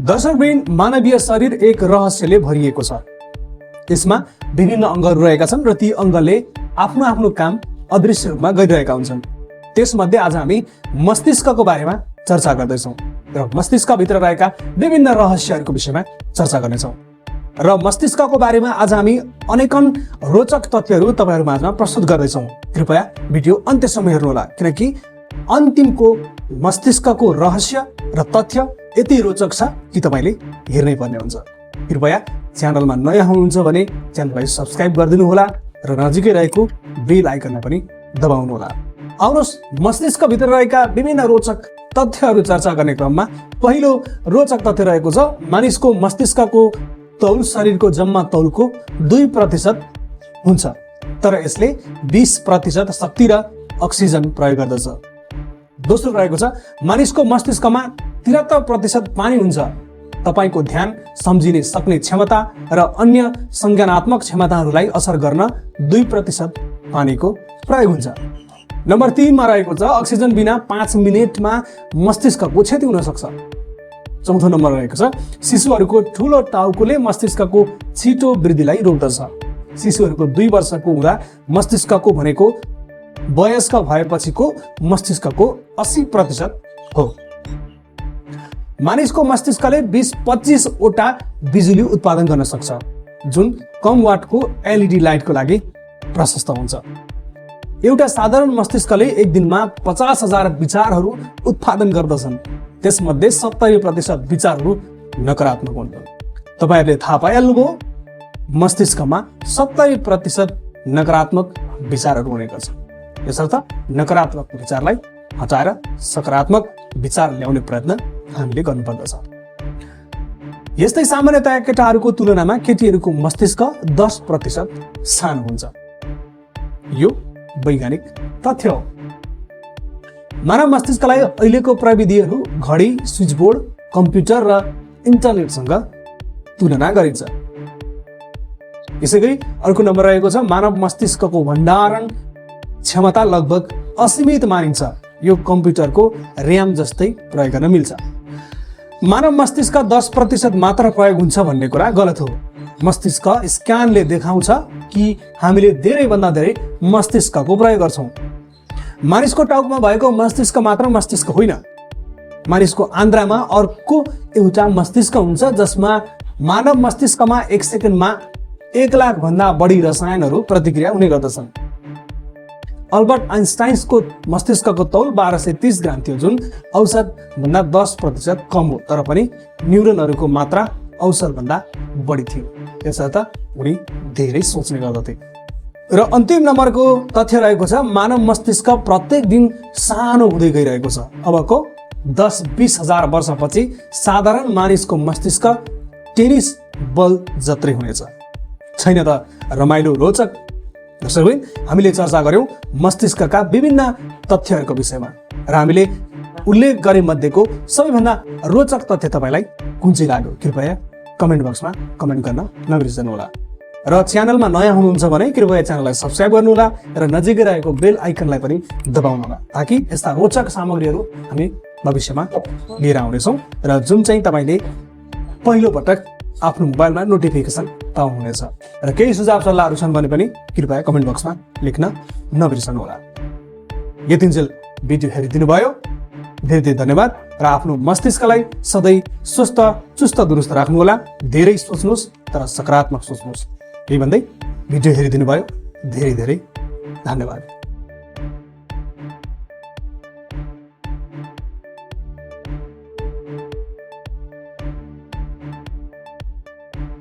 दर्शकवृन्द, मानवीय शरीर एक रहस्यले भरिएको छ। यसमा विभिन्न अङ्गहरू रहेका छन् र ती अङ्गले आफ्नो आफ्नो काम अदृश्य रूपमा गरिरहेका हुन्छन्। त्यसमध्ये आज हामी मस्तिष्कको बारेमा चर्चा गर्दैछौँ र मस्तिष्कभित्र रहेका विभिन्न रहस्यहरूको विषयमा चर्चा गर्नेछौँ। र मस्तिष्कको बारेमा आज हामी अनेकन रोचक तथ्यहरू तपाईँहरू माझमा प्रस्तुत गर्दैछौँ। कृपया भिडियो अन्त्यसम्म हेर्नुहोला, किनकि अन्तिमको मस्तिष्कको रहस्य र तथ्य यति रोचक छ कि तपाईँले हेर्नै पर्ने हुन्छ। कृपया च्यानलमा नयाँ हुनुहुन्छ भने च्यानललाई सब्स्क्राइब गरिदिनु होला र नजिकै रहेको बेल आइकनलाई पनि दबाउनु होला। आउनुहोस्, मस्तिष्कभित्र रहेका विभिन्न रोचक तथ्यहरू चर्चा गर्ने क्रममा पहिलो रोचक तथ्य रहेको छ, मानिसको मस्तिष्कको तौल शरीरको जम्मा तौलको 2% हुन्छ, तर यसले 20% शक्ति र अक्सिजन प्रयोग गर्दछ। दोस्रो रहेको छ, मानिसको मस्तिष्कमा 73% पानी हुन्छ। तपाईको ध्यान सम्झिने सक्ने क्षमता र अन्य संज्ञानात्मक क्षमताहरूलाई असर गर्न 2% पानीको प्रयोग हुन्छ। नम्बर 3 मा रहेको छ, अक्सिजन बिना 5 मिनेटमा मस्तिष्कको क्षति हुन सक्छ। चौथो नम्बर रहेको छ, शिशुहरूको ठुलो टाउकोले मस्तिष्कको छिटो वृद्धिलाई रोक्दछ। शिशुहरूको 2 वर्षको हुँदा मस्तिष्कको भनेको वयस्क भएपछिको मस्तिष्कको 80% हो। मानिसको मस्तिष्कले 20-25 वटा बिजुली उत्पादन गर्न सक्छ, जुन कम वाटको एलइडी लाइटको लागि प्रशस्त हुन्छ। एउटा साधारण मस्तिष्कले एक दिनमा 50,000 विचारहरू उत्पादन गर्दछन्। त्यसमध्ये 70% विचारहरू नकारात्मक हुन्छन्। तपाईहरूले थाहा पाइहाल्नुभयो, मस्तिष्कमा 70% नकारात्मक विचारहरू हुने गर्छ। यसर्थ नकारात्मक विचारलाई हटाएर सकारात्मक विचार ल्याउने प्रयत्न हामीले गर्नुपर्दछ। यस्तै सामान्यतया केटाहरूको तुलनामा केटीहरूको मस्तिष्क 10% सानो हुन्छ। यो वैज्ञानिक तथ्य हो। मानव मस्तिष्कलाई अहिलेको प्रविधिहरू घडी, स्विचबोर्ड, कम्प्युटर र इन्टरनेटसँग तुलना गरिन्छ। यसैगरी अर्को नम्बर रहेको छ, मानव मस्तिष्कको भण्डारण क्षमता लगभग असीमित मानिन्छ। यो कम्प्युटरको र्याम जस्तै प्रयोग गर्न मिल्छ। मानव मस्तिष्क 10% मात्र प्रयोग हुन्छ भन्ने कुरा गलत हो। मस्तिष्क स्क्यानले देखाउँछ कि हामीले धेरैभन्दा धेरै मस्तिष्कको प्रयोग गर्छौँ। मानिसको टाउकोमा भएको मस्तिष्क मात्र मस्तिष्क होइन। मानिसको आन्द्रामा अर्को एउटा मस्तिष्क हुन्छ, जसमा मानव मस्तिष्कमा 1 सेकेन्डमा 1 लाख भन्दा बढी रसायनहरू प्रतिक्रिया हुने गर्दछन्। अल्बर्ट आइन्स्टाइनको मस्तिष्कको तौल 1230 ग्राम थियो, जुन औसत भन्दा 10% कम हो, तर पनि न्युरोनहरूको मात्रा औसत भन्दा बढी थियो। त्यसर्थ उनी धेरै सोच्ने गर्दथे। र अन्तिम नम्बरको तथ्य रहेको छ, मानव मस्तिष्क प्रत्येक दिन सानो हुँदै गइरहेको छ। अबको 10-20 हजार वर्षपछि साधारण मानिसको मस्तिष्क टेनिस बल जत्रै हुनेछ। छैन त रमाइलो रोचक? दर्शकवृन्द, हामीले चर्चा गर्यौं मस्तिष्कका विभिन्न तथ्यहरूको विषयमा र हामीले उल्लेख गरे मध्येको सबैभन्दा रोचक तथ्य तपाईँलाई कुन चाहिँ लाग्यो? कृपया कमेन्ट बक्समा कमेन्ट गर्न नबिर्सनुहोला। र च्यानलमा नयाँ हुनुहुन्छ भने कृपया च्यानललाई सब्स्क्राइब गर्नुहोला र नजिकै रहेको बेल आइकनलाई पनि दबाउनुहोला, ताकि यस्ता रोचक सामग्रीहरू हामी भविष्यमा लिएर आउनेछौँ र जुन चाहिँ तपाईँले पहिलो पटक आफ्नो मोबाइलमा नोटिफिकेसन पाउनुहुनेछ। र केही सुझाव सल्लाहहरू छन् भने पनि कृपया कमेन्ट बक्समा लेख्न नबिर्सनुहोला। यतिन्जेल भिडियो हेरिदिनु भयो, धेरै धेरै धन्यवाद। र आफ्नो मस्तिष्कलाई सधैँ स्वस्थ, चुस्त, दुरुस्त राख्नुहोला। धेरै सोच्नुहोस्, तर सकारात्मक सोच्नुहोस्। यही भन्दै भिडियो हेरिदिनु भयो, धेरै धेरै धन्यवाद।